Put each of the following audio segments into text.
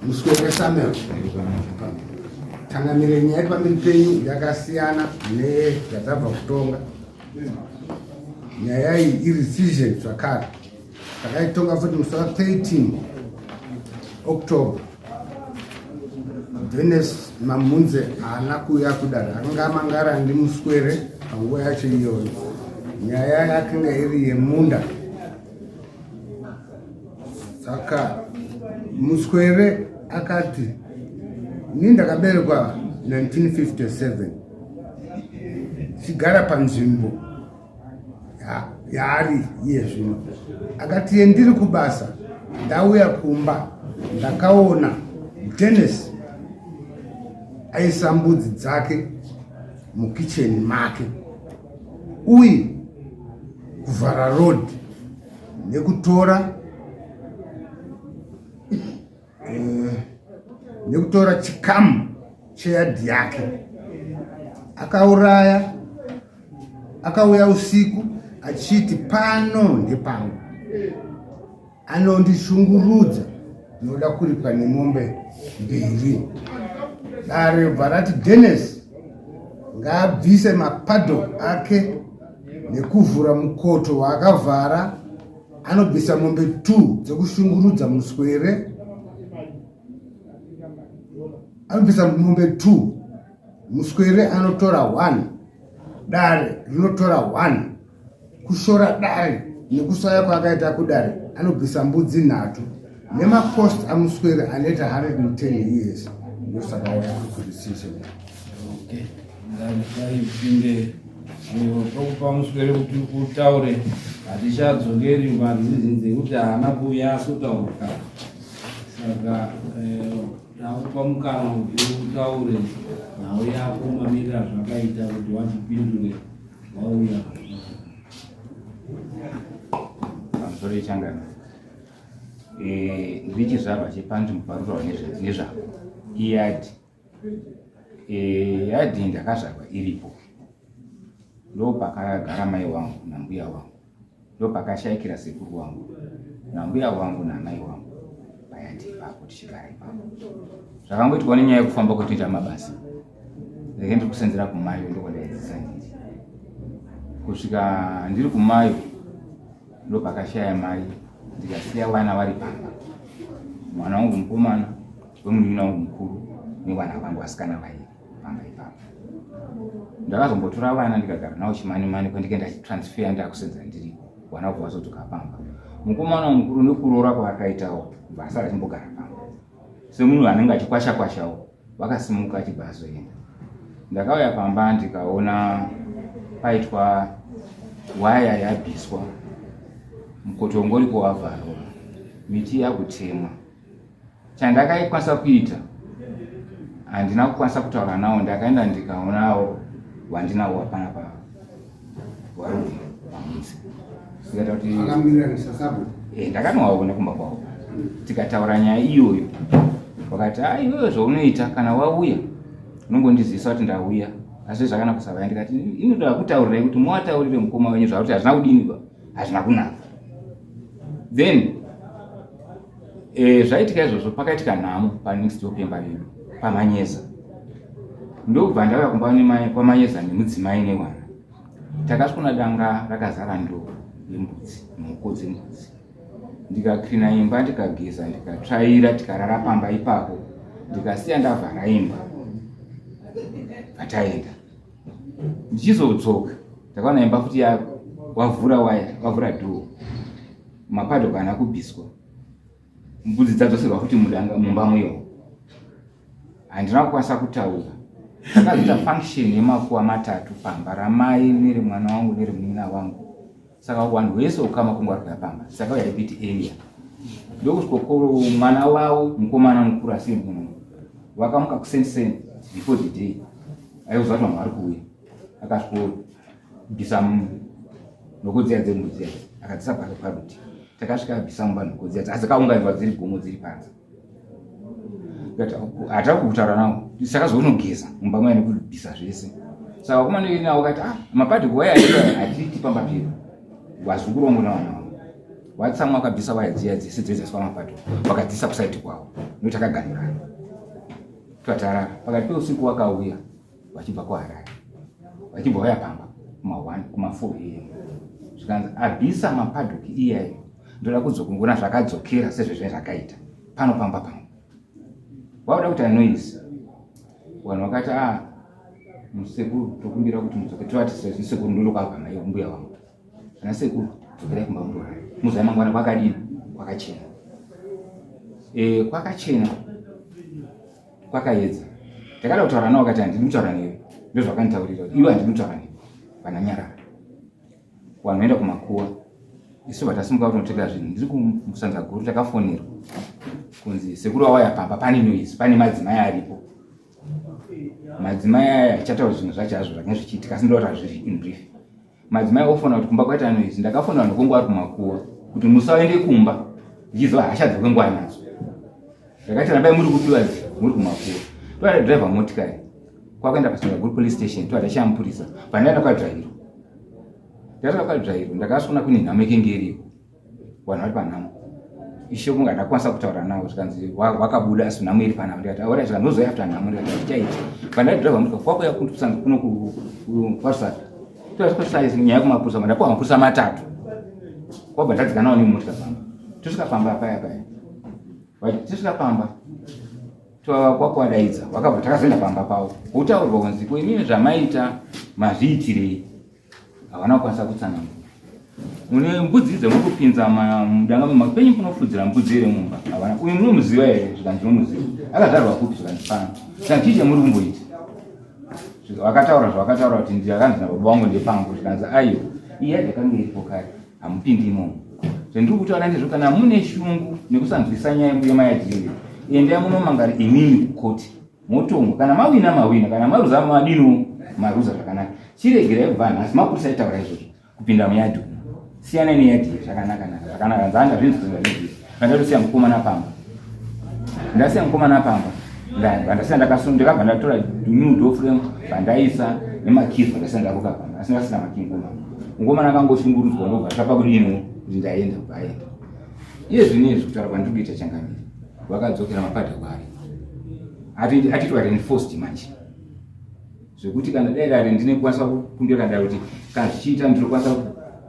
Muswere Samuel, tangamire nyaya iri pamberi penyu yakasiyana neyatabva kutonga. Nyaya iyi irescission zvakare. Takaitonga futi musi wa 13 October. Dennis Mamunze haana kuuya kudare, akanga amangara ndiMuswere panguva yacho iyoyo. Nyaya yakanga iri yemunda. Saka Muswere akati ini ndakaberekwa 1957 chigara panzvimbo yaari iye zvino. Akati ye ndiri kubasa ndauya kumba ndakaona Dennis aisa mbudzi dzake mukicheni make uye kuvhara road nekutora nekutora chikamu cheyadhi yake. Akauraya, akauya usiku achiti pano ndepangu, anondishungurudza, ndinoda kuripwa nemombe mbiri. Dare bva rati Dennis ngaabvise mapaddock ake nekuvhura mukoto waakavhara. Anobvisa mombe 2 dzekushungurudza Muswere, anobvisa mombe 2, Muswere anotora 1, dare rinotora 1. Kushora dare nekusaya kwaakaita kudare, anobvisa mbudzi 3 nemacost aMuswere anoita 110 years. Ndosaka waya kurescission. Okay. Ngaipinde tokupa Muswere kuti utaure, hatichadzokeri pareason dzekuti haana kuuya asotaurika. Saka takupa mukana kuti utaure nhau yako mamiriro azvakaita kuti watipindure wauya. Pamusoro yechangano, ndiri chizvarwa chepanzvimbo parutaurwa nezvako, iyadhi. Yadhi ndakazvarwa iripo, ndopakagara mai wangu nambuya wangu, ndopakashaikira sekuru wangu nambuya wangu namai wangu payadhi ipapo, tichigara ipapo. Zvakangoitwa nenyaya yekufamba kwetoita mabasa, ndenge ndiri kusenzera kumayo, ndokwandaidzidza ndiri kusvika ndiri kumayo, ndopakashaya mai, ndikasiya vana vari pamba, mwana wangu mukomana wemunin'ina wangu mukuru nevana vangu vasikana vairi pamba ipapo. Ndakazombotora vana ndikagara navo chimanimani kwandike ndachitransfer ndakusenza ndiriko, vana vobva vazodzoka pamba. Mukomana wangu mukuru nekuroora kwaakaitawo bva asara achimbogara pamba semunhu anenge achikwasha kwashawo, vakasimuka achibva azoenda. Ndakauya pamba ndikaona paitwa waya yabviswa, mukoto ungoripo wavharwa, miti yakutemwa. Chandakaikwanisa kuita, handina kukwanisa kutaura nawo. Ndakaenda ndikaonawo wandinawo wapana pa warume pamuzi, ndikaita kuti ndakanowaona kumba kwavo, tikataura nyaya iyoyo. Wakati a iwewe zvaunoita kana wauya unongondizivisa kuti ndauya, asi zvakana kusavaya. Ndikati inoda kutaurirai kuti muwataurire mukoma wenyu zvakuti hazvina kudini, hazvina kunaka. Then zvaitika izvozvo, pakaitika nhamo panext door pemba yedu paManyeza. Ndobva ndauya kumba kwaManyeza nemudzimai nevana. Takasvikona danga rakazara ndoo yembudzi, mhuko dzembudzi. Ndikakrina imba, ndikageza, ndikatsvaira, tikarara pamba ipapo, ndikasiya ndavhara imba, pataenda. Ndichizodzoka ndakaona imba futi wavhura waya, wavhura dhoo, mapaddock haana kubviswa, mbudzi dzadzoserwa futi mudanga mumba muyo. Handina kukwanisa kutaura. Takazoita function yemakuva 3 pamba, ramai neremwana wangu neremunin'ina wangu. Saka vanhu vese ukama kunge vari kuya pamba, saka uya ipiti area ndokusvikokoro mwana wavo mukomana mukuru asiri muno vakamuka kuseniseni before the day aiuza kuti vanhu vari kuuya, akasvikobvisa nhoko dziya dzembudzi dziya, akadzisa paruti. Takasvika abvisa mumba nhoko dziya, dzakaunganidzwa dziri gomo dziri panze. Hatava kutaura nawo, takazounogeza mumba maya nekubvisa zvese. Saka vakomana navo kati ah, mapaddock waya hatiiti pamba pedu, vazukuru vangu navana vangu watsamwa, wakabvisa waya dziya dzese dzoidzaswa mapaddock, vakadzisa kusaiti kwavo. Nokuti takaganhurana. Twatarara. Pakati peusiku wakauya vachibva kuHarare. Vachibva vauya pamba kuma 1 kuma 4 am. Zvikanzi abvisa mapadhoki iyayo. Ndoda kudzokungona zvakadzokera sezvezve zvakaita. Pano pamba pangu. Wauda kuita noise. Vanhu vakati ah musekuru tokumbira kuti mudzoke tovati sekuru ndolokwabva naye mbuya wangu. Ana sekuru dzokerai kumba mundorara. Muzaya mangwana kwakadini? Kwakachena. Eh kwakachena. Kwakayedza. Ndakada kutaura nawo akati handidi kutaura newe. Ndozvakanditaurira kuti iwe handidi kutaura newe. Vananyarara. Vanhu vaenda kumakuwa. Isu vatasimuka kunotenga zvinhu. Ndiri kumusanza guru takafonerwa kunzi sekuru wawaya pamba pane noise, pane madzimai aripo. Madzimai aya achataura zvinhu zvacho hazvo zvakange zvichiitika asi ndotaura zviri in brief. Madzimai ofona kuti kumba kwaita noise. Ndakafona vanhu kwenguva ari kumakuwa kuti musaende kumba ndichiziva hasha dzekwenguva nadzo. Ndakati rambai muri kupiwa muri kumakuwa. Toda driver motikari kwakuenda pasanza guru police station toda tachiyamupurisa pandaenda kwadzvairo. Ndasvika kwadzvairo ndakasvona kune nhamo ikenge iriko. Vanhu vari panhamo. Ishe kunge ndakwanisa kutaura navo zvikanzi wakabuda asi nhamo iri panhamo ndikati aora zvikanzi ndozouya after nhamo ndikati hazvichaiti. Pandaidraiva motikari kwakuya kusanza kuno kwarusape. Toda kwarusape nyaya yekumapurisa ndapuwa mapurisa matatu. Kwabva ndadzikanawo nemotikari pamba. Tosvika pamba paya paya. Tosvika pamba kwakuwadaidza wakabva takazoenda pamba pavo kutaurwa kunzi ko imimi zvamaita mazviitirei havana kukwanisa kutsanangura mune mbudzi dzemuri kupinza mudanga memapenyu kunofudzira mbudzi here mumba havana uyu munomuziva here zvikanzi ndinomuziva akazvarwa kupi zvikanzi pano zvikanzi chii chamuri kumboita vakataura zvavakataura kuti ndakanzi nababa vangu ndepangu zvikanzi aiwa iyi yadyakange iripo kare hamupindi imomo zvendiri kutaura ndezvo kana mune shungu nekusanzwisa nyaya yemayadhiri endai munomangara imimi kukoti motongwa kana mawina mawina kana maruza madino maruza zvakanaka chiregerai kubva nhasi mapurisa aitaura izvozvo kupinda muyadhi umu siyanai neyadhi zvakanaka naka zvakanaka nzanga zvinzwa zvinzwa vandatosiya mukomana pamba ndasiya mukomana pamba ndasiya ndakasunga ndakabva ndatora new door frame vandaisa nemakeys vandasiya ndaruka pamba asi ndasina makey mukomana mukomana akangoshungurudzwa ndobva tapa kudini kuti ndaenda kubva aenda iye zvino izvi kutaura kwandiri kuita changamire vakadzokera mapadha kwaari atitwa reinforced manje zvekuti kana dai rari ndine kukwanisa kukundira dai kuti kana zvichiita ndinokwanisa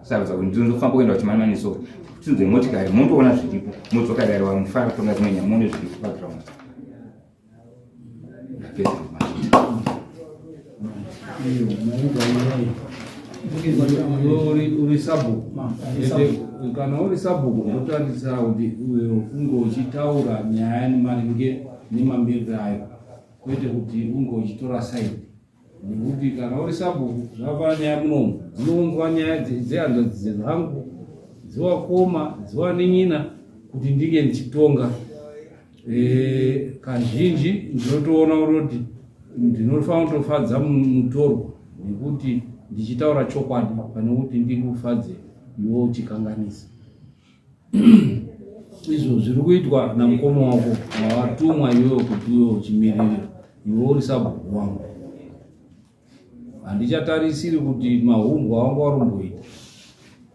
kusarudza kuti ndinofamba kuenda kuchimanimani so tinzwe motikari mondoona zviripo modzoka dai wamufara kutonga dzimwe nyaya muone zviripo paground ndapedza uri sabhuku kana uri sabhuku unotarisa kuti unge uchitaura nyaya nemaringe nemamiriro ayo kwete kuti unge uchitora side nekuti kana uri sabhuku zvakafanana nyaya munomu dzinounzwa nyaya dzehanzvadzi dzangu dzewakoma dzewanin'ina kuti ndinge ndichitonga e, kazhinji ndinotoona kutoti ndinofanira kutofadza mutorwa nekuti ndichitaura chokwadi pane kuti ndikufadze iwe uchikanganisa izvo zviri kuitwa namukoma wako wawatumwa iwewe kuti uwe uchimiririra iwe uri sabhuku wangu handichatarisiri kuti mahumbwa wangu warumboita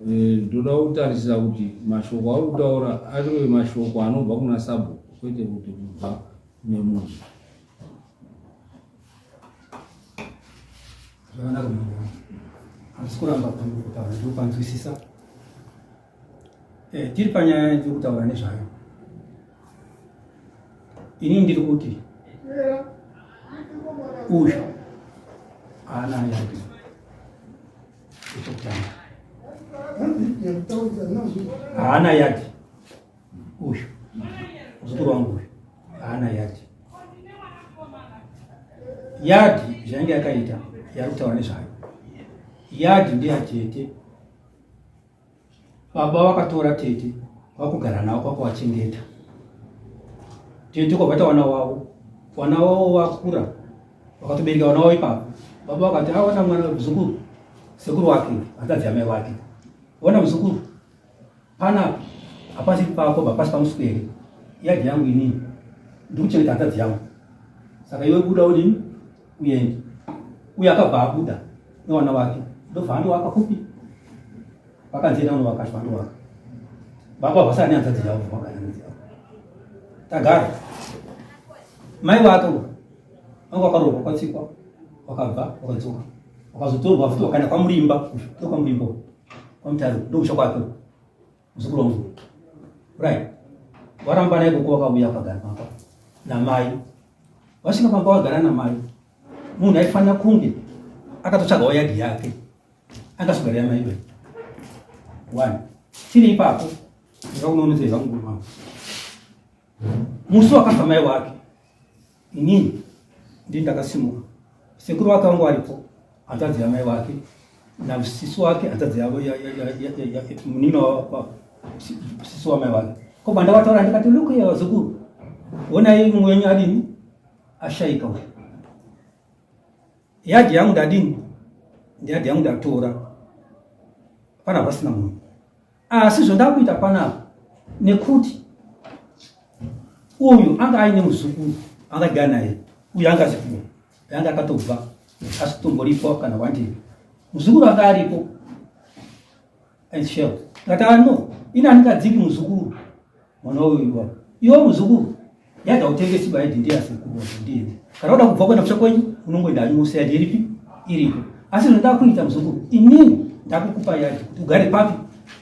eh, ndoda kutarisira kuti mashoko auri kutaura ariwe mashoko anobva kuna sabhuku kwete kuti kubva kune munhu zvakanaka mambo wangu handisi kuramba pamuri kutaura ndinopanzwisisa eh, tiri panyaya yandiri kutaura nezvayo ini ndiri kuti uyu haana yake echokutanga haana yake uyu muzukuru wangu uyu haana yadhi yadhi zvainge yakaita yari kutaura nezvayo yadhi ndeyatete baba vakatora tete vakugara navo kwakuvachengeta tete kwabata vana wavo vana wavo vakura vakatobereka vana wavo ipapo baba vakati aona ah, mwana muzukuru sekuru wake hanzvadzi yamai wake ona muzukuru Panapa hapasi pako hapasi pamuswere yadhi yangu inini ndikuchengeta hanzvadzi yangu saka iwe buda udini uende uye akabva abuda nevana vake ndobva andowaka kupi vakanzi enda unovaka andowaka baba vasara nehanzvadzi yavo vakagara hanzvadzi yavo tagara Mai vake uyu vanga vakarohwa kwatsikwa, wakabva wakadzoka, wakazotorwa futi wakaenda kwaMurimba, ndokwaMurimba kwaMutare, ndokusha kwake muzukuru wangu. Right, waramba naye koko, wakauya akagara pamba namai. Vasvika pamba vagara namai, munhu aifanira kunge akatotsvagawo yadhi yake, angasogara yamai iwe one. Tiri ipapo ndikakunonodzei vangu wangu musi wakafa mai wake inini ndini ndakasimuka sekuru wake vangu varipo hanzvadzi yamai wake nasisi wake hanzvadzi yavo munina sisi wamai wake ko bandavataura ndikati look here vazukuru honai mumwe wenyu adini ashaika uyu yadhi yangu ndadini ndiyadhi yangu ndatora pana pasina munhu Asi zvondakuita panapa nekuti uyu anga aine muzukuru angadya naye uyu anga asipo anga akatobva asitomboripo kana one day muzukuru anga aripo and shell ndati ano ah, ini andingadziki muzukuru mwana uyu iwa iwe muzukuru yada utengesi baidi ndiye asekuru ndiye kana uda kubva kuenda kusha kwenyu unongoenda anyuse yadi iripi iripo asi zvinoda kuita muzukuru inini ndakukupa yadi kuti ugare papi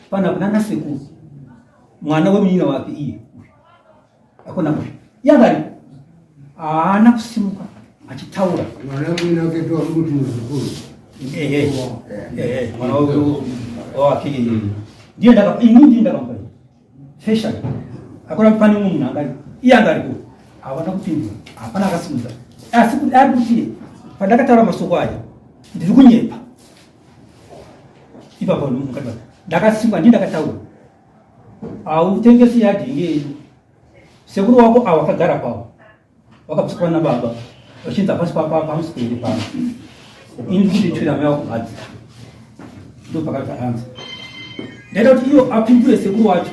pana kuna nasekuru mwana wemunyina wake iye akona kupi yangari haana kusimuka achitaura mwana wemunyina wake ndo kuti muzukuru ehe ehe mwana wake ndiye ndaka inini ndiye ndakamupa Fashion. Hakuna pane mumwe munhu angari. Iye angari ku. Havana kupindura. Hapana akasimudza. Asi kuti ari kuti pandakataura masoko aya ndiri kunyepa. Ipapo mukati ndakasimba ndini ndakataura. Hautengesi yadhi inge sekuru wako awa akagara pawo. Wakabviswa nababa vachinzi hapasi pamuswere pano. Ini kuti tsvira mai wako hadzi. Ndo pakabva anza. Ndaida kuti iyo apindure sekuru wacho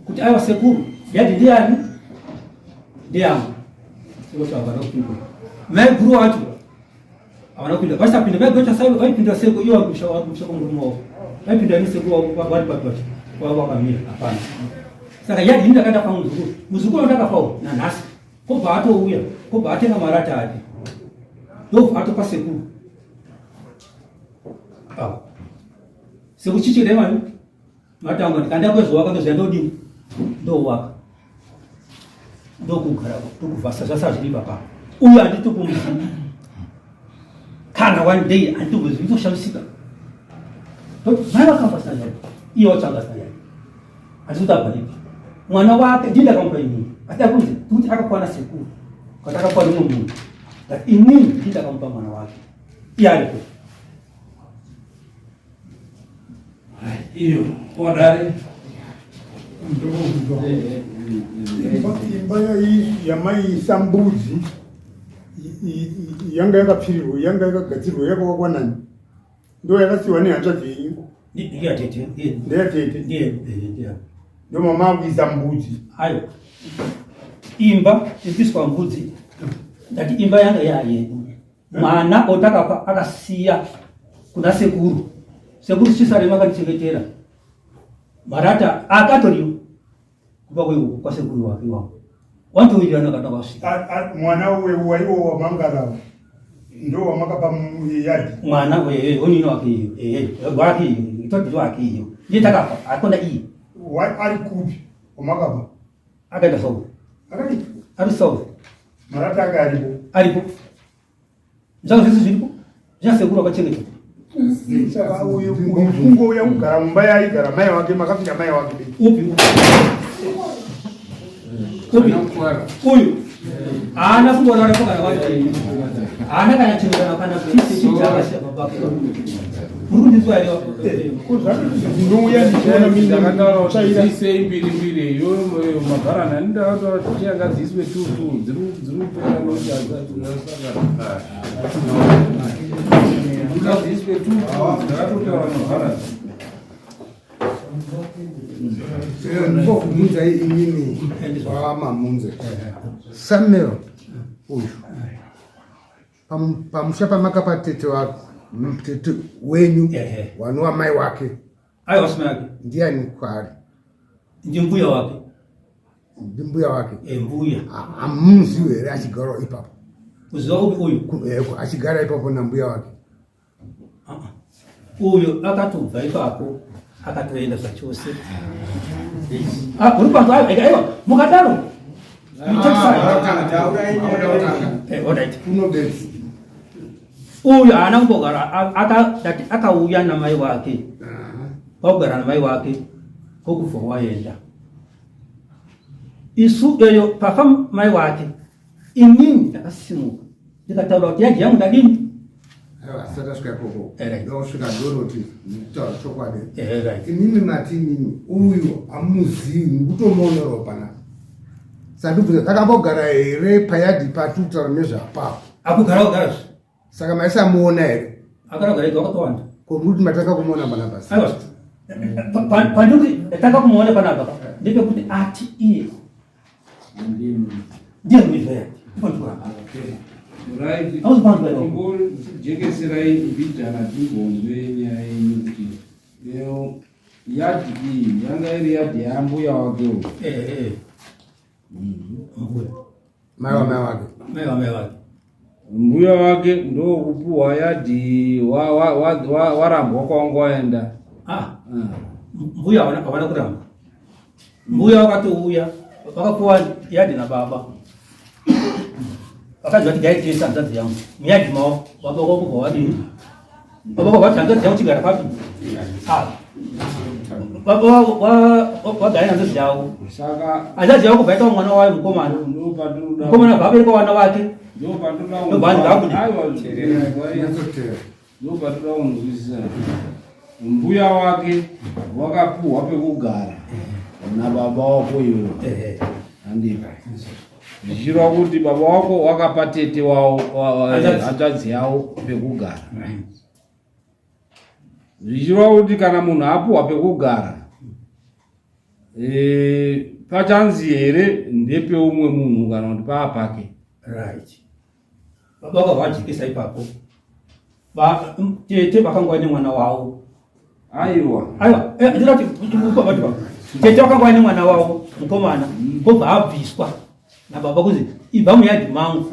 kuti aiwa sekuru yadi ndiyani ndiyangu. Sekuru havana kupindura. Mai guru wacho havana kupindura. Vasapinda mai guru wacho vaipindura sekuru iyo vakusha vakusha kumurume wavo. Vaipindura ni sekuru wavo vari papi vacho wavo vakamira hapana. Saka yadi ini ndakaenda kwa muzukuru. Muzukuru wandakafawo nanhasi. Kobva atouya, kobva atenga marata ake. Ndobva atopa sekuru. Apo. Sekuru chichirei mani? Matangwa ndikanda kwezowaka ndozviya ndodini? Ndowaka. Ndokugara ndokuvhasa zvasa zviri papa. Uyu handiti kumuzivi. Kana one day handiti kumuzivi ndoshamisika. Mai vakamba sanyaya. Iye watsvaga sanyaya. Handiti kuti abva nepi. Mwana wake ndiye ndakamupa inini. Asi akunzi kuti akakwana sekuru. Kuti akakwana umwe munhu. But inini ndiye ndakamupa mwana wake. Iye aripo. Iyo, wadare. Imba yamaiisa mbudzi yanga yakapfirirwa, yanga yakagadzirwa, yakavakwa nani? Ndo yakasiwa nehanzvadzi yenyu? Ndeyatete. Ndeyatete. Ndo mama akuisa mbudzi. Ayo. Imba ikuiswa mbudzi. Ndati imba yanga yayedu. Mwana otakapa akasiya kuna sekuru. Sekuru chisarema akatichengetera. Marata akatoriwo kuba kwe kwa sekuru wake iwawo. Wantowirirana kana kwasvika. Mwana uwe waiwo wamangarawo. Ndo wamakapa yadi. Mwana wewe onino wake iyo. Eh, wake iyo. Itoti wake iyo. Ndiye takapa akonda iyi. Wa ari kupi wamakapa? Akaenda South. Akadi? Ari South. Marata ake aripo. Aripo. Zvanga zvese zviripo. Zvasekuru akachengeta. Saka uyu kungouya kugara mumba yaigara mai wake makafira mai wake. Upi upi. Upi. Uyu. Haana kumborara kana wacho. Haana kana chinhu kana kana pisi chakasha baba. Muri kundinzwa here? Ndinouya ndichiona mini ndakataura kuti dziisei mbiri mbiri iyoyo mabharani ani ndakataura kuti chiyanga dziiswe two two dziri kupera nokuti hadzasakana dziiswe two two ndakatotaura mabharani ndokubvunzai inini wamamunze samuel uyu pamusha pamakapa tete wako tete wenyu wanova mai wake aiwa sima yake ndiani kwaari ndi mbuya wake Ndimbuya wake. Eh, mbuya. Hamuzivi here achigara ipapo? Kuziva upi uyu? Eh, achigara ipapo nambuya wake. Ah, ah. Uyo akatobva ipapo akatoenda zvachose. Ah, uri panzwa aiwa mukadaro. Eh, Uyu haana kumbogara akauya namai wake. Kwakugara namai wake kokubva waenda. Isu eyo pafa mai wake inini ndakasimuka ndikataura kuti yadhi yangu ndadini asati asvika ikoko ndosvika ndoroti ndikutaura chokwadi inini mati inini uyu hamuzivi ndikutomuonerwa panapa sandibvunza takambogara here payadhi patutaura nezvapapo akugara kugara Saka maisamuona here? Akaragara ega wakatowanda. Ko kuti matanga kumuona panapa? Aiwa. Pandikuti ndatanga kumuona panapa ndepekuti ati iye ndiye muridzi yake. Right. Jekeserai mbijana timbonzwe nyaya yenyu kuti leo yadhi iyi yanga iri yadhi yambuya wake uyu. Eh eh. Mai wamai wake. Mai wamai wake. Mbuya wake ndokupuhwa yadhi warambwa kwanga waenda. Ah. ah. Mbuya hawana kuramba. Mbuya wakatouya vakapuwa yadhi nababa. Vakanzi vati gai tese hanzvadzi yangu. Muyadhi mavo baba kwakubva wadini? Baba vati hanzvadzi yangu chigara papi? Ah. Baba wagara hanzvadzi yavo. Saka hanzvadzi yavo kubva aita mwana wayo mukomana. Mukomana bva abereka vana vake. Ndobva anzi vabude. Ndopatoda kunzwisisa. Mbuya wake wakapuhwa pekugara nababa wako iwe. Handipa. Zvichireva kuti baba wako wakapa tete wavo hanzvadzi yavo pekugara. Zvichireva kuti kana munhu apuhwa pekugara e, pachanzi here ndepeumwe munhu kana kuti paa pake. Right. Baba vakavajekesa ipapo. Tete vakanga vaine mwana wavo. Aiwa. Aiwa, eh, ndinoti tete vakanga vaine mwana wavo mukomana kobva abviswa nababa kunzi ibva muyadhi mangu.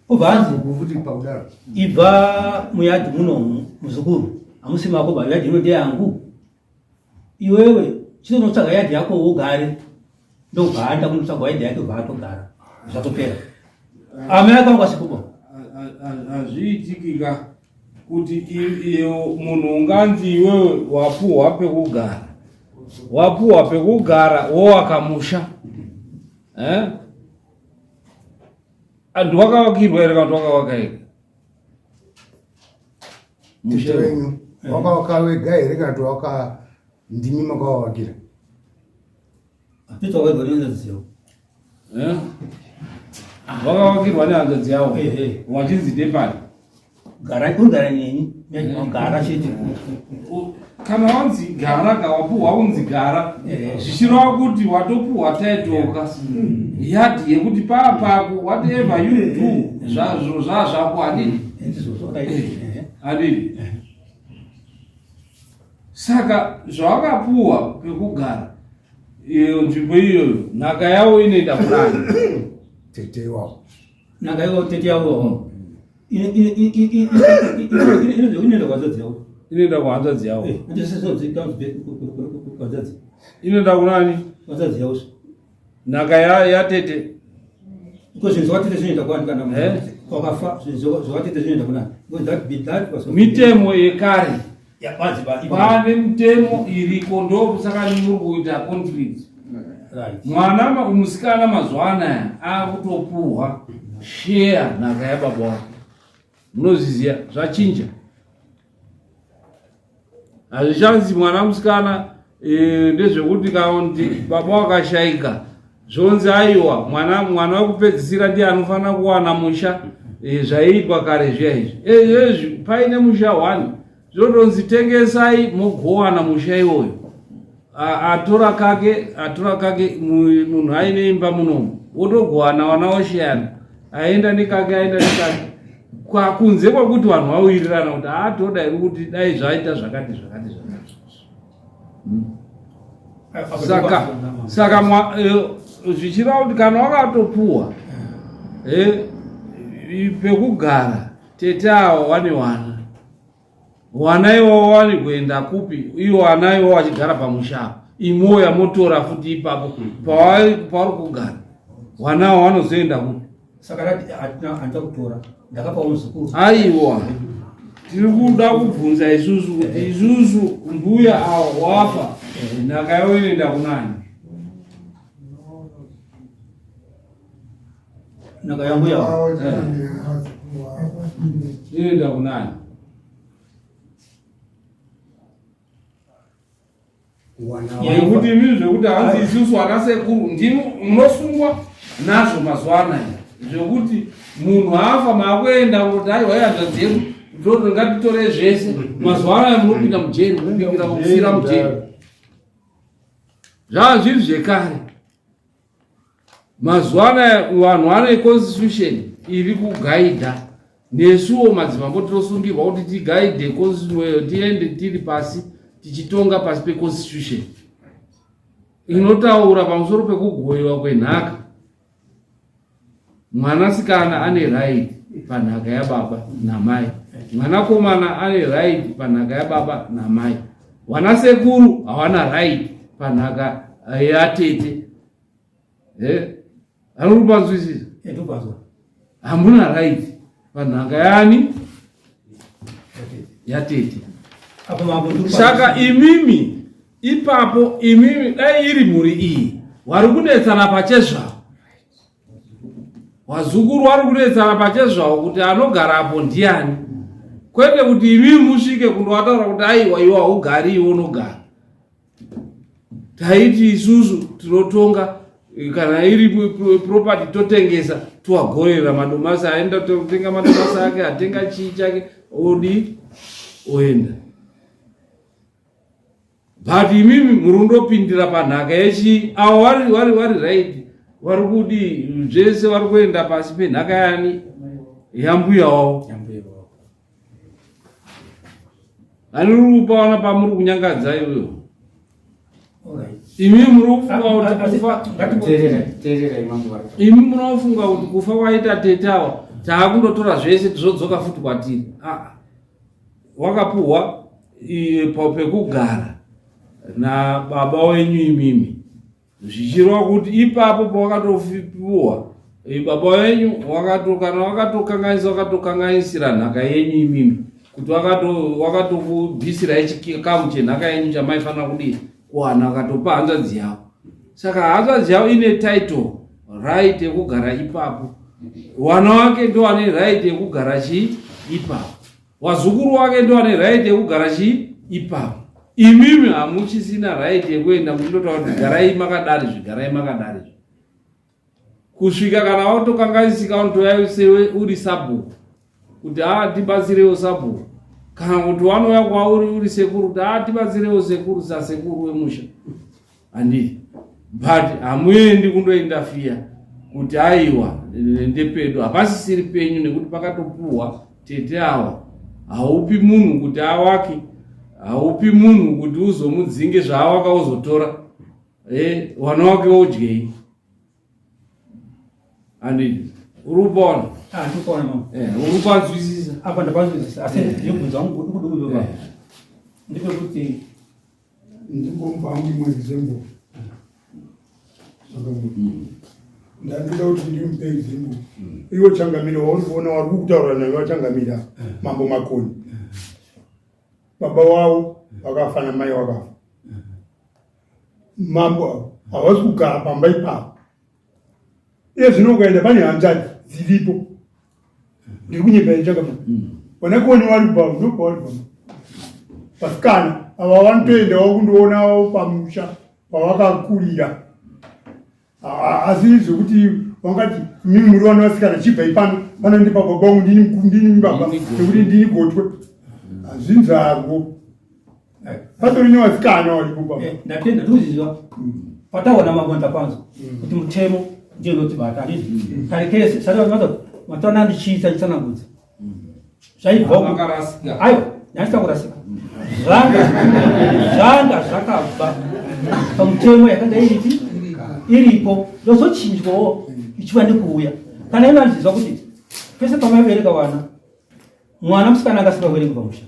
Kobva anzi ibva muyadhi muno muzukuru hamusi mako ba yadhi ino ndeyangu. Iwewe chitonotsvaga yadhi yako ugare. Ndobva aenda kunotsvaga yadhi yake bva atogara. Zvatopera. Amai ake vanga vasikubo. Hazviitikika kuti munhu unganzi iwewe wapuhwa pekugara wapuhwa pekugara wowaka musha eh? Antu wakavakirwa here kana kuti wakavaka ega? Musha wenyu wakavaka wega here kana kuti waka ndimi makavavakira? Eh? Wakavakirwa nehanzvadzi yavo wachinzi ndepani? Gara ugara neni gara chete. Kana wanzi gara ka wapuhwa unzi gara zvichireva kuti watopuhwa taitoka yadhi yekuti paa pako whatever you do zvazvo zvazvako handidi handidi saka zvawakapuhwa pekugara iyo nzvimbo iyoyo nhaka yavo inoenda kunani tete iwawo nhaka iwawo tete yavo inoenda kuhanzvadzi yavo inoenda kuhanzvadzi yavo inoenda kunani hanzvadzi yavo nhaka yatete ko zvinhu zvakatete zvinoenda kwani kana wakafa zvinhu zvakatete zvinoenda kunani mitemo yekare pane mitemo iriko ndokusaka muri kuita conflict mwana musikana mazuva anaya akutopuhwa sheya nhaka yababa wake munozviziva zvachinja hazvichanzi mwana musikana e, ndezvekuti kaunti baba wakashaika zvonzi aiwa mwana mwana wekupedzisira ndiye anofanira kuwana musha e, zvaiitwa kare zviya izvi ezvi e, paine musha one zvotonzi tengesai mogowana musha iwoyo atora kake atora kake munhu aine imba munomu wotogowana wana osheyana aenda nekake aenda nekake kunze kwekuti vanhu vawirirana kuti haa toda iri kuti dai zvaita zvakati zvakati zvakati hmm. Saka saka eh, zvichireva kuti kana wakatopuwa eh, pekugara tete awo wane wana wana iwawo wani kuenda kupi iwo wana iwawo wachigara pamusha apo imouya motora futi ipapo pavari kugara wanawo wanozoenda kupi saka rati hatina handina kutora ndakapawo muzukuru aiwa tiri kuda kubvunza isusu kuti isusu mbuya awo wafa nhaka yavo inoenda kunani nhaka yambuya inoenda kunani Nekuti imi zvekuti hanzi isusu ana sekuru ndimi munosungwa nazvo mazuva anaya zvekuti munhu afa maakuenda kuti aiwa ihanzvadzi yedu toti ngatitore zvese mazuva anaya munopinda mujeri munopingira kufira mujeri zvava zviri zvekare Mazuva anaya vanhu vane constitution iri kugaidha nesuwo madzimambo tinosungirwa kuti tigaidhe tiende tiri pasi tichitonga pasi peconstitution inotaura pamusoro pekugoyiwa kwenhaka mwanasikana ane right panhaka yababa namai mwanakomana ane right panhaka yababa namai wanasekuru hawana right panhaka yatete Eh, ari kupanzwisisa? Eh, ndikupanzwa. Hamuna right panhaka yani yatete. Apo mambo ndikupanzwa. Saka imimi ipapo imimi dai iri mhuri iyi wari kunetsana pachezvavo wazukuru wari kunetsana pachezvavo kuti anogarapo ndiani kwete kuti imimi musvike kundowataura kuti aiwa iwe haugari iwe unogara taiti isusu tinotonga kana iri property totengesa toagorera madomasi aenda totenga madomasi ake atenga chii chake odi oenda but imimi muri kundopindira panhaka yechii avo vari vari vari right vari kudii zvese vari kuenda pasi penhaka yani yambuya wavo Ani uri kupaona pamuri kunyangadza iwewe. Imi muri kufunga kuti kufa imi munofunga kuti kufa kwaita tete awa taakundotora zvese tozodzoka futi kwatiri. Ah. Wakapuhwa pekugara nababa wenyu imimi. zvichireva kuti ipapo pawakatopiwa eh, baba wenyu wakato kana wakatokanganisa wakatokanganisira nhaka yenyu imimi kuti wakatokubvisirai chikamu chenhaka yenyu chamaifanira kudii kuwana akatopa hanzvadzi yavo saka hanzvadzi yavo ine title right yekugara ipapo wana wake ndo ane right yekugara chii ipapo Wazukuru wake ndo ane right yekugara chii ipapo. Imimi hamuchisina right yekuenda muchindotaura kuti garai makadari zvi garai makadari zvi. Kusvika kana watokanganisika unotouya sewe uri sabhuku kuti a tibatsirewo sabhuku kana kuti wanouya kwauri uri sekuru kuti a tibatsirewo sekuru sasekuru wemusha. Handiti but hamuendi kundoindafiya kuti aiwa ndepedu hapasisiri penyu nekuti pakatopuhwa tete awa haupi munhu kuti awake haupi munhu kuti uzomudzinge zvaawaka uzotora e, wana wake wodyei handiti uri kupaona ah, ndikupaona mama eh, uri kupanzwisisa apa ndapanzwisisa asi eh. ndibvunza wangu dukuduku eh. ndepekuti Ndimbomupa hangu imwe example. Ndandoda kuti ndimupe example. Iwo changamira wauri kuona wari kukutaura naye wachangamira mambo Makoni. Baba wavo vakafa namai wakafa. Mambo avo havasi kugara pamba ipapo. Iye zvino ukaenda pane hanzvadzi dziripo. Ndiri kunyepa here changamira? Vana koni vari kubva ndopavari pamba. Vasikana ava vanotoendawo kundoonawo pamusha pavakakurira. Asi zvekuti vangati mimi muri vana vasikana chibvai pano pano ndipa baba vangu ndini mukuru ndini baba nekuti ndini gotwe. Hazvinzarwo. Patori nevasikana varipo baba. Eh, ndatenda ndikuziva pataona mambo ndapanzwa kuti mutemo ndiyo inotibata handiti kare kese sati mataona ndichiita chitsanangudza zvaibva Makarasika. aiwa Ndachita kurasika. Zvanga zvanga zvakabva pamutemo yakanga iripi iripo ndozochinjwawo ichiva nekuuya. Kana ino anozviziva kuti pese pamaibereka vana mwana musikana anga asingawerengi pamusha.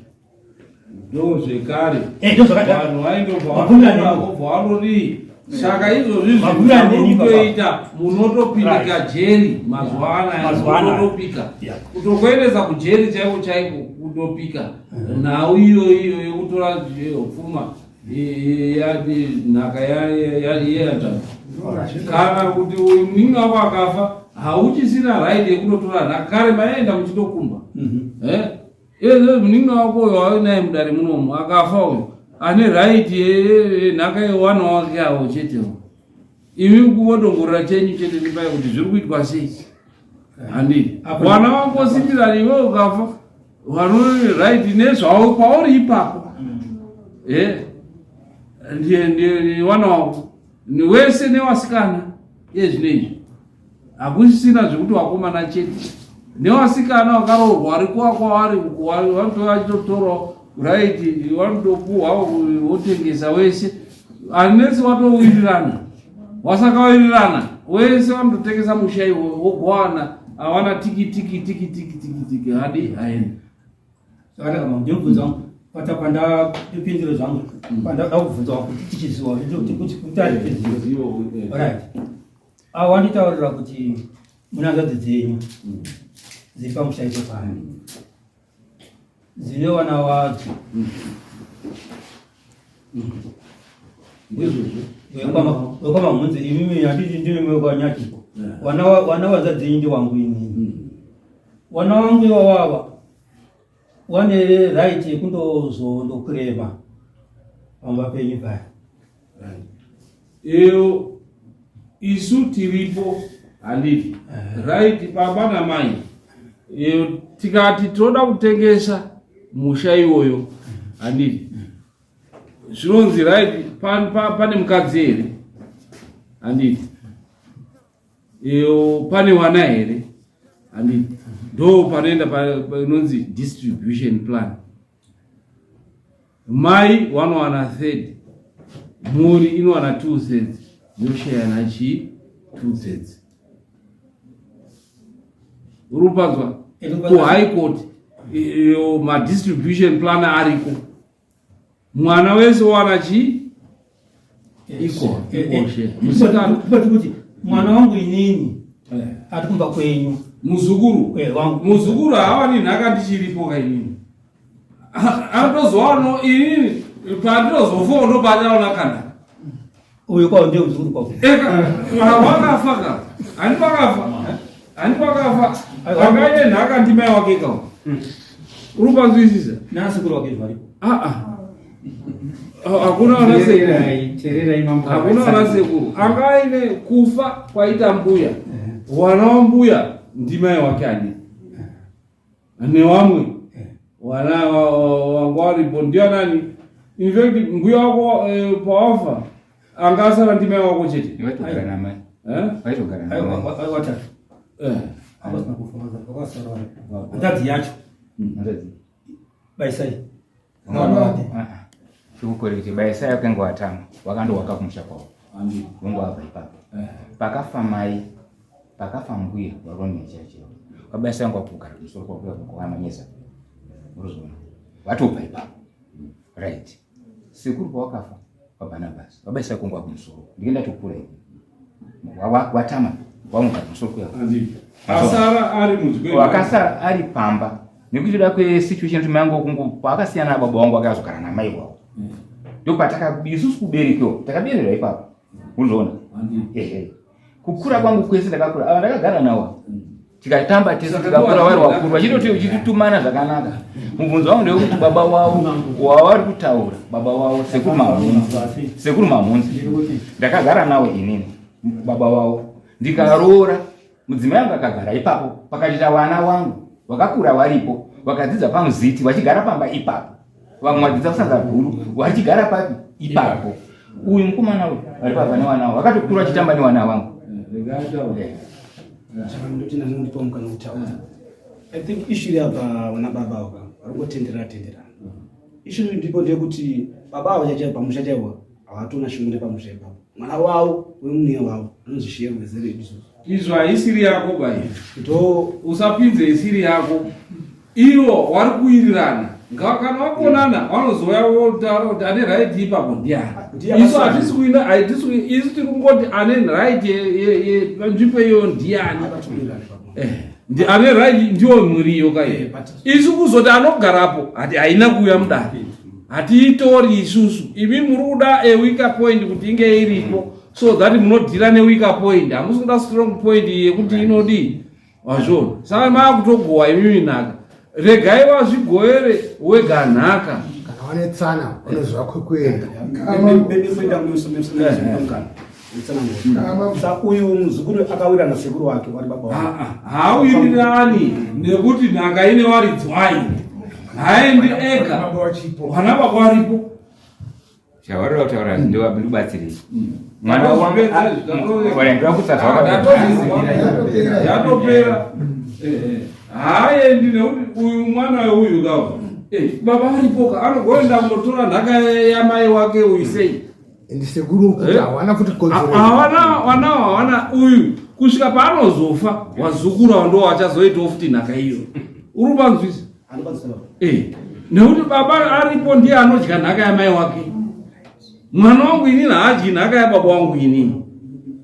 Ndo zvekare. Eh, ndo zvakadaro. Vanhu vaindobva vabva vanodii? Saka izvozvi zvinoita munotopindika jeri mazuva anaya munotopika kutokuendesa kujeri chaiko chaiko kutopika nhau iyo iyo yekutora pfuma nhaka yeyanzvadzi kana kuti uyu munin'ina wako akafa hauchisina right yekutotora nhaka kare maienda muchitokumba mhm. eh? Iye munin'ina wako uyo wauye naye mudare munomu akafa uyo ane right yenhaka yewana wake avo chetewo imi kungodongorera chenyu chete ndipai kuti zviri kuitwa sei handii wana wangositirana iwe ukafa vano right nezvavo kwauri ipapo eh, ndiye wana wako wese newasikana iye zvino izvi hakusisina zvekuti vakomana chete nevasikana vakaroorwa vari kuva kwavari vanotova vachitotorawo right vanotopuhwa wotengesa wese unless watowirirana wasakawirirana wese vanototengesa musha iwo wogowana awana tiki tiki tiki tiki tiki tiki hadi aende Zvakanaka mama, ndinobvunza wangu pata panda ndipindure zvangu panda da kubvunza wangu kuti tichiziwa kuti kuti kuti atiziwe. Right. Ah, wanditaurira kuti mune hanzvadzi dzenyu dziri pamusha ipo pano dzine vana vadzo. Ndizvozvo. Imimi handiti ndimi mekwanyati. Wana wana vanzvadzi dzenyu ndewangu inini. Wana wangu iwawawa wane right yekundozondokurema pamba penyu paya. Iyo isu tiripo handiti right baba namai iyo tikati tinoda kutengesa musha iwoyo handiti zvinonzi right pane pa, pa mukadzi here handiti iyo pane wana here handiti ndo panoenda panonzi distribution plan mai wanowana third mhuri inowana two thirds yosheyana chii two thirds uri kupanzwa kuhigh court iyo madistribution plan ariko mwana wese wana chii iko kuti mwana wangu inini eh. ari kumba kwenyu muzukuru eh, muzukuru haawani nhaka ndichiripo kainini anotozowana inini pandinozofawo ndopachaona kana uyu kwawo ndiye muzukuru kwako wakafa ka handi wakafa handi wakafa wakaine nhaka ndimai wake kawo uri kupanzwisisa nasekuru wake zvaripo aa hakuna vanasekuru hakuna vanasekuru anga aine kufa kwaita mbuya wana wambuya ndimai wake handii newamwe wana wanga waripo ndianani in fact mbuya wako eh, pawafa anga asara ndimai wako chete vaitogara namai eh? vaitogara namai watatu eh. hanzvadzi yacho hanzvadzi baisai chikukorekete baisai wakanga watama wakandowaka kumusha kwavo vongo wabva ipapo pakafa mai pakafa mbuya waronei chaichaiwo wabaisai wanga wakugara kumusoro kwakuya kwamanyeza urozviona watobva ipapo right sekuru pawakafa waBarnabas wabaisai kongo wakumusoro ndike ndatokura ini watama wamugara kumusoro kuya asara ari muzwe wakasara ari pamba nekuti da kwesituation kuti mai angu kungu paakasiyana nababa wangu akazogara namai wavo ndopataka isusu kuberekewo takabererwa ipapo unoona ehe kukura kwangu kwese ndakakura ava ndakagara nawo tikatamba tese tikakura vari wakuru vachitoti uchititumana zvakanaka mubvunzo wangu ndewekuti baba wavo wavari kutaura baba wavo sekuru mamhunzi sekuru mamhunzi ndakagara nawo inini baba wavo ndikaroora mudzimai wangu akagara ipapo pakatita wana wangu wakakura waripo wakadzidza pamuziti wachigara pamba ipapo vamwe vadzidza kusanza guru wachigara papi ipapo uyu mukomana uyu vari papa newana wangu akatokura achitamba newana wangu I think issue iri apa vana baba ava vari kungotenderera tenderana. Issue ndipo ndeyekuti baba avo chaichaivo pamusha chaiwo havatona shungu nepamusha ipapo. Mwana wavo wemuniya wavo anonzi Shero wezere izvozvo. Izvo haisiri yako ba iyi. Ndo Usapinze isiri yako. Ivo wari kuwirirana. Kana wakonana vanozouya votaura kuti ane right ipapo ndiani. Ndiye Isu hatisi kuina hatisi isu tiri kungoti ane right yepanzvimbo iyoyo ndiani. akatowirirana ipapo. Eh, ane right ndiwo mhuri iyo ka iyo. Eh, but Isu kuzoti anogarapo hati haina kuuya mudare. Hatiitori isusu. Imi muri kuda a weaker point kuti inge iripo so that munodhira neweaker point. Hamusi kuda strong point yekuti inodii. Wazviona? Saka maakutogowa imimi nhaka. Regai vazvigovere wega nhaka. Kana wanetsana unoziva kwekuenda. Sa uyu muzukuru akawirana sekuru wake wari baba wake. Haawirirani nekuti nhaka ine waridzi wayo. Haendi ega. Vana baba varipo. Chawarira kutaura ndobatsirei. Mwana wangu ndoda kutsvaga yatopera. Haaendi nekuti uyu mwana uyu kawo. Baba varipo ka anogoenda kunotora nhaka yamai wake uyu sei? Ndi sekuru kuti hawana futi kodzero. Hawana wana hawana uyu kusvika paanozofa wazukuru avo ndo wachazoitawo futi nhaka iyo. Uri kupanzwisa? Nekuti baba aripo ndiye anodya nhaka yamai wake. Mwana wangu inini haadyi nhaka yababa wangu inini.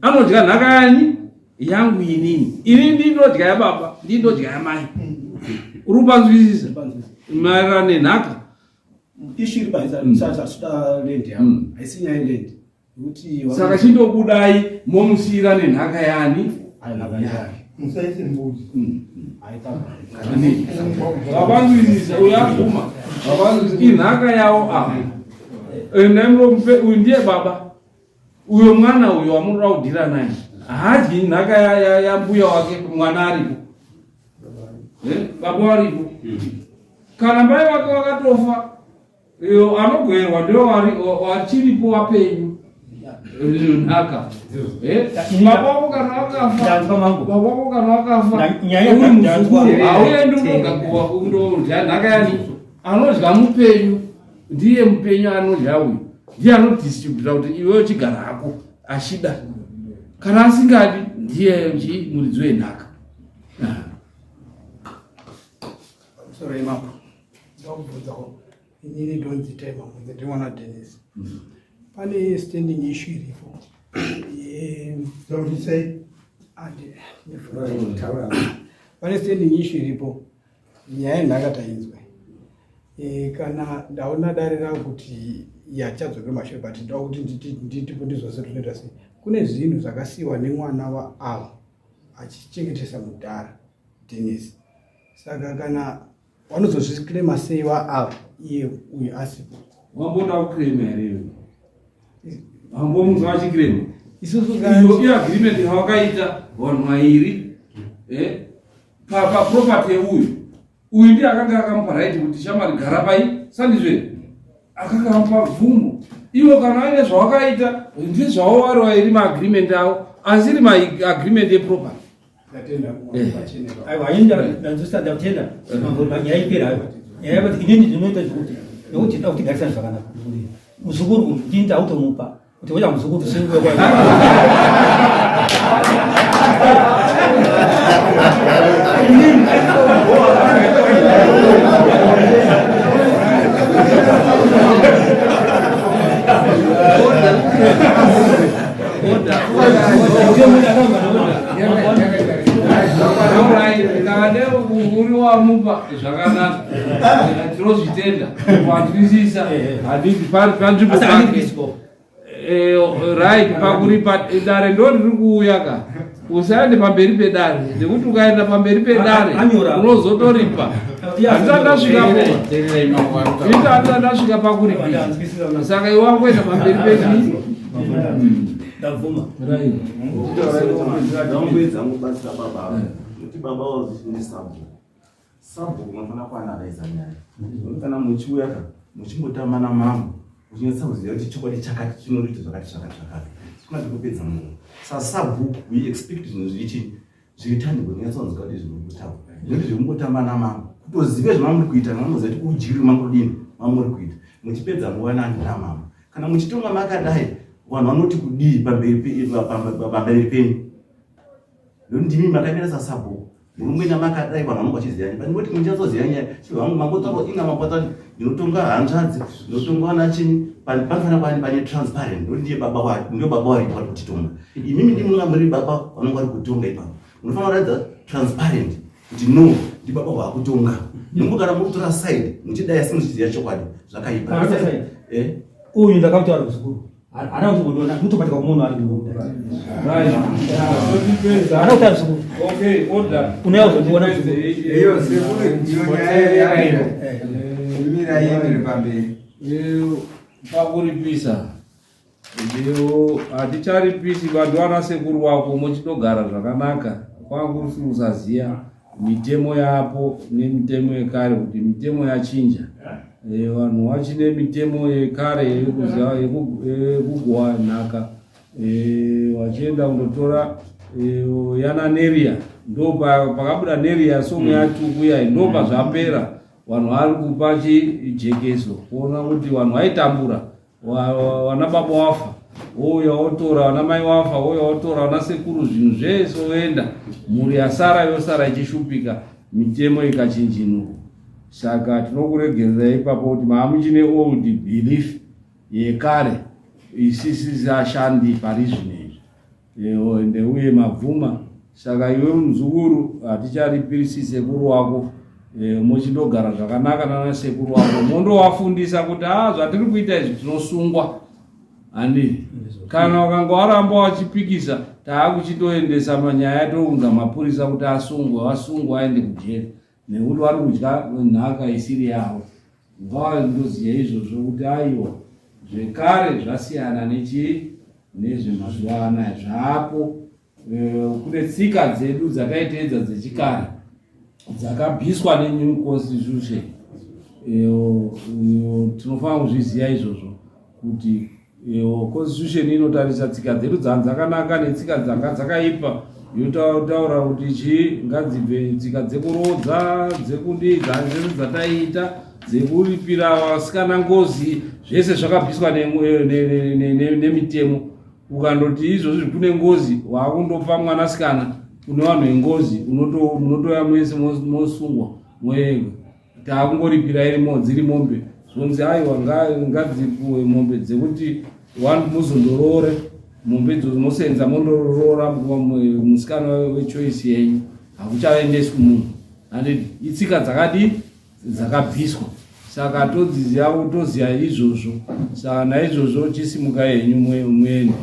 Anodya nhaka yani yangu inini. Inini ndinodya yababa, ndinodya yamai. Uri kupanzwisisa? Maererano nenhaka. Issue iri paisasuda land yavo. Haisi nyaya yeland. Saka chindobudai momusiyira nenhaka yani? Musaise mbuzi. Vavanzwisisa uyu aguma. Vavanzwisisa inhaka yavo ava. Endai munomupe uyu ndiye baba. Uyo mwana uyo wamunoda kudhira naye. Haadyi nhaka yambuya wake mwana aripo. Baba varipo. Kana mai vake vakatofa iyo anogoerwa ndiwo wachiripo wapenyu nhaka. Baba wako kana wakafa, baba wako kana wakafa, uri muzukuru hauendi unogakuwa undodya nhaka yani anodya mupenyu ndiye mupenyu anodya uyu ndiye anodistributa kuti iwe uchigara hako achida kana asingadi ndiye muridzi wenhaka. Sorry, mambo. Ndakubvunzawo inini ndonzi Itai Mamudze ndiri mwana waDenis. Pane standing issue iripo. Sei? Pane standing issue iripo. Nyaya yenhaka tainzwa. Kana ndaona dare rangu kuti yachadzoke mashure but ndoda kuti nditipo ndizvose zvinoita sei. Kune zvinhu zvakasiyiwa nemwana waava achichengetesa mudhara Denis. Saka kana vanozozviclaima sei vaava iye uyu asipo? Wamboda kuclaima here iwe? Wambomunzwa achiclaima? Isusu iyo iagreement yawakaita vanhu vairi paproperty yeuyu uyu ndiye akanga akamupa right kuti shamwari gara pai sandizvo here? Akanga amupa mvumo. Iwo kana aine zvawakaita ndezvavo vari vairi maagreement avo asiri maagreement eproperty. Aiwa, ini ndanzwisisa ndakutenda. Mambo nyaya ipera hayo. Nyaya yekuti inini ndinoita zvekuti nekuti tinoda kuti garisane zvakanaka. Muzukuru uyu ndini ndakutomupa kuti uya muzukuru singuwe kwa. Uri wamupa zvakanaka tinozvitenda wanzwisisa handiti panzvimbo pake right pakuripa dare ndo riri kuuya ka usaende pamberi pedare nekuti ukaenda pamberi pedare unozotoripa handisati ndasvikapo ita handisati ndasvika pakuripisa saka iwe wakuenda pamberi pedii Ndabvuma. Right. Ndamboedza kubatsira baba ava. Kuti baba vazvishinde sabhuku. Sabhuku unofanira kuanalaiza nyaya. Zvino kana muchiuya ka muchingotamba namambo muchinyatsa kuziva kuti chokwadi chakati chinoita zvakati zvakati zvakati. Sikuna kupedza munhu. Sasabhuku we expect zvinhu zvichi zviri tangible kunyatsonzwa kuti zviri kutaura. Nekuti zvekungotamba namambo kutozive zvamuri kuita mamuziva kuti ujiri mangudini. mamuri kuita muchipedza nguva nani namama kana muchitonga makadai vanhu vanoti kudii pamberi penyu Nekuti ndimi makamira sasabhuku murume makadai vanhu vanonga vachiziva nyaya ndinoti muchatsoziva nyaya vangu mambotaura inga mapota ndinotonga hanzvadzi ndinotonga vana chinyi panofanira kuva pane transparent nekuti ndiye baba ndiyo baba varipo vari kutitonga imimi ndimi munonga muri baba vanonga vari kutonga ipapo munofanira kuratidza transparent kuti no ndibaba vakutonga nekuti kana muri kutora side muchidai asi muchiziva chokwadi zvakaipa eh? uyu ndakamutaura muzukuru Ana kuti kundona kutopatika kumunhu ari kuda. Right. Ana kuti muzukuru. Okay, order. Unaya kuzondiona muzukuru. Iyo sekuru iyo nyaya yayo. Mira yendere pamberi. Pakuripisa. Ndiyo haticharipisi vanhu vana sekuru wako mochitogara zvakanaka. Kwangu usaziya. Mitemo yapo nemitemo yekare kuti mitemo yachinja eh, vanhu vachine mitemo yekare yekuziva yekugowa nhaka eh, vachienda kundotora eh, yana neria ndo pakabuda neria somu yatuku yayi ndo pazvapera vanhu vari kupa chijekeso kuona kuti vanhu vaitambura wana baba wafa wouya wotora wana mai wafa wouya wotora wana sekuru zvinhu zvese woenda mhuri yasara yosara ichishupika mitemo ikachinjinurwa saka tinokuregerera ipapo kuti maamuchine old belief yekare isisisashandi pari zvino izvi ende uye mabvuma saka iwe muzukuru haticharipirisi sekuru wako e, mochindogara zvakanaka nana sekuru wako mondowafundisa kuti a ah, zvatiri kuita izvi tinosungwa handi kana wakanga waramba wachipikisa taakuchitoendesa manyaya tounza mapurisa kuti asungwe vasungwe aende kujeri nekuti vari kudya nhaka isiri yavo ngavandoziva izvozvo kuti aiwa zvekare zvasiyana nechii nezvemazuva anaya zvaapo eh, kune tsika dzedu dzataiteedza dzechikare dzakabviswa nenew constitution eh, eh, tinofanira kuzviziva izvozvo kuti constitution inotarisa tsika dzedu dzanga dzakanaka netsika dzanga dzakaipa yotaura kuti chii ngadzibve tsika dzekuroodza dzekudii dzese dzataiita dzekuripira vasikana ngozi zvese zvakabviswa nemitemo ukandoti izvozvi kune ngozi waakundopa mwanasikana kune vanhu vengozi munotoya mese mosungwa moyega taakungoripira iri dziri mombe zvonzi aiwa ngadzipuwe mombe dzekuti muzondoroore mombe idzodzo mosenza mondoroora musikana wechoice yenyu hakuchaendeswi munhu handiti itsika dzakadii dzakabviswa saka todziziva toziva izvozvo saka naizvozvo chisimuka henyu muende